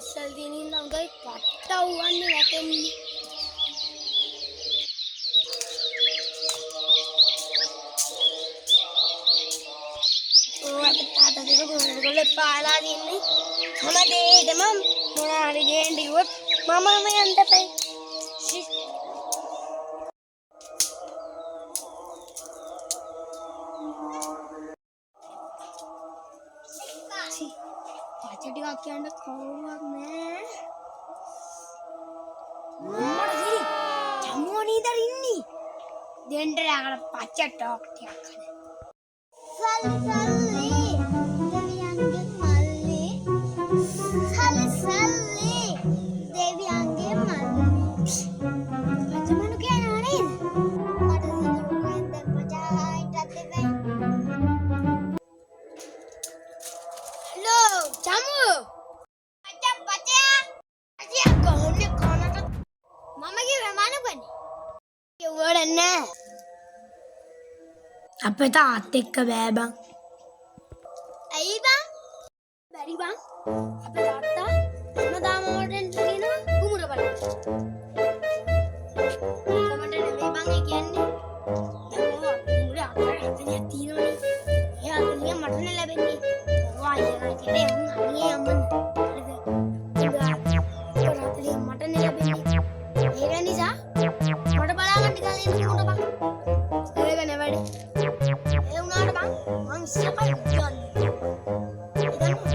ගස්වල තියෙන හින්දා හොඳයි පට්ට වුවන්නේ වැටෙන්නේ. ඔය අපේ තාත්තා දෙක කොහොමද ගොල්ලෝ පාලා තින්නේ. හැම දෙයකම මොනවා හරි ගේන්න කිව්වොත් මමම යන්න එපයි. පච ටිකක් කියන්න කවුරුවත් නෑ. අම්මට සිරි ජම්මුව නේද ඉන්නේ. දෙන්න යාකට පච ටොක් ටිකක් හද. සල්ලි සල්ලි දෙවියන්ගේ මල්ලි, සල්ලි සල්ලි දෙවියන්ගේ මල්ලි. පච මනු කියනවා නේද? මට සිනු කොහෙන්ද පචායිටත් දෙවයි. හලෝ ජම්මු. පච පචයා. පචයා ගහන්නේ කනට. මම කිව්වේ මනුකනේ. කිව්වට නෑ. අපේ තාත්ත එක්ක බෑ බං. ඇයි බං? බැරි බං. අපේ තාත්තා හැමදාම මට එන්න කියනවා කුමුර බලන්න. කමට නෙමෙයි බං ඒ කියන්නේ. දැන් ඔය අපේ කුමුරේ අක්කර 40ක් තියෙනවනේ. ඒ 40 මට නේ ලැබෙන්නේ. ඔය අයියා කියලා යන් අනේ අම්මන්. හරිද? අක්කර 40 මට නේ ලැබෙන්නේ. ඒක නිසා මට බලා ගන්න ටිකක් එන්න කුමුර බං. ඒක නේ වැඩේ. ඒ වුණාට බං මං ඉස්සර කල් කියන්නේ. ඒ දන්නවද?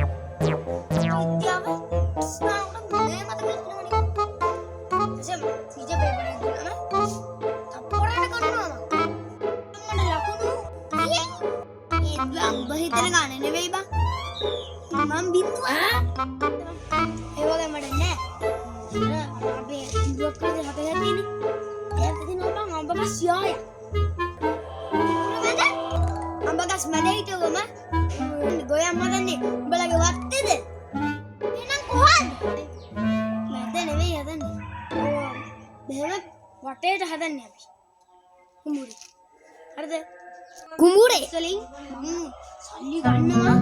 විද්‍යාව ස්නානකට මේ මතක හිටිනවනේ. එසේම ටීචර් පේපර් එක දුන්නාම තප්පරයට කරනවා මං. මට ලකුණු කීයයි? ඒත් බං උඹ හිතන ගාන නෙවෙයි බං. මං බින්දුව. ඒ වගේ මට නෑ. අර අපේ බින්දුවක් කරලා හතක් තියෙන්නේ. ඒත් තියෙනවා බං අඹ ගස් 100ක්. මැද අඹ ගස් මැද හිටවම ගොයම් හදන්නේ උඹලගේ වත්තේද? එහෙනම් කොහොමද? මැද නෙවෙයි හදන්නේ. ඔව්. මෙහෙම වටේට හදන්නේ අපි. කුඹුරේ. හරිද? කුඹුරේ. වලින් මං සල්ලි ගන්නවා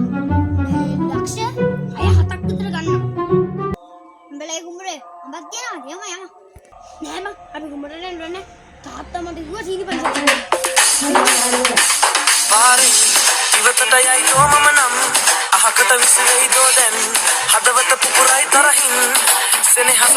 මේ ලක්ෂ 6 7ක් විතර ගන්නවා. උඹලගේ කුඹුරේ අඹක් තියෙනවද? යම යම. නෑ බං අපි කුඹුරට යන්න ඕනේ. තාත්තා මට කිව්වා සීනි පන්සල්. පාරේ ඉවතට යයි දෝ මම නම් අහකට විසිරෙයි දෝ දැන් හදවත පුපුරයි තරහින් සෙනෙහස.